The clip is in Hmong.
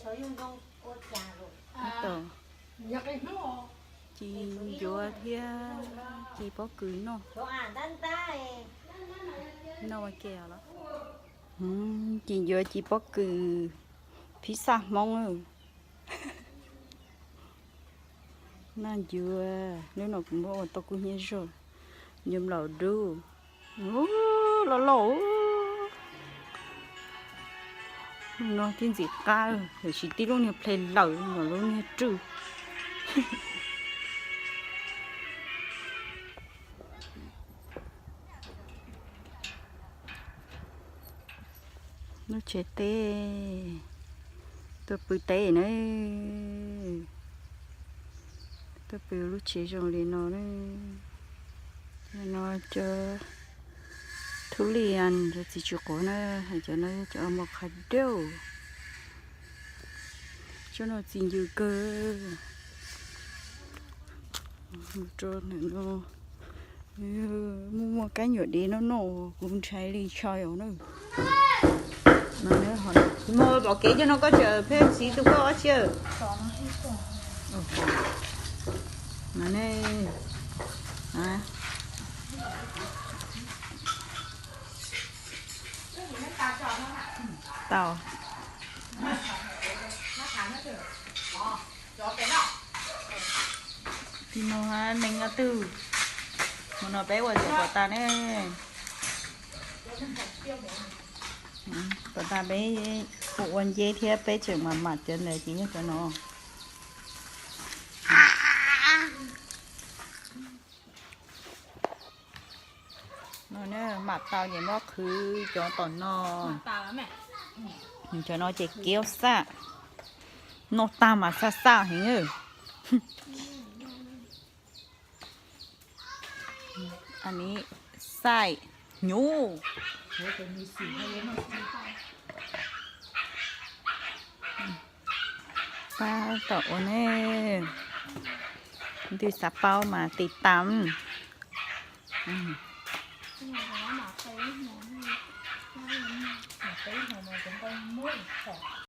Ci ncuav thiab ci pob kws noj. Noj ua ke los. Ci ncuav ci pob kws, phib xaj Hmoob. Noj ncuav, hnub no kuv muab ua tau kub hnyiab zog, ncuav nplaum dub. Loj loj. No tib ntxim qab, tiam sis tib lub niag ple lawm, lub niag rwj. Lub tsev teb, tuaj pw teb na. Tuaj pw lub tsev zoo li no na. No cov thub lij, cov txiv tsw quav na, cov no cov mus qhov dawb. Tsob no txi ncw kawg. Mus rau ntawm no, muaj muaj kab nyuam dev noj noj kuv ntshai li tshaj os na. Mus pom kev coj no koj tseem pheej siv tus koj ob tsi. Tau. Tsis mus neeg no twg, mus no peb ua tiav kom tas ne. Kom tas peb ua nceb thiab peb tseem mam mam cov ntawd ces yog cov no. No mam tau ces muab qhwv cov tom no. Cov no ces kiaub xaj, noj tag mas xaj xaj heev. Xaij hnyuv. Pab tom ua ne, twb xav paub mas tiv tam.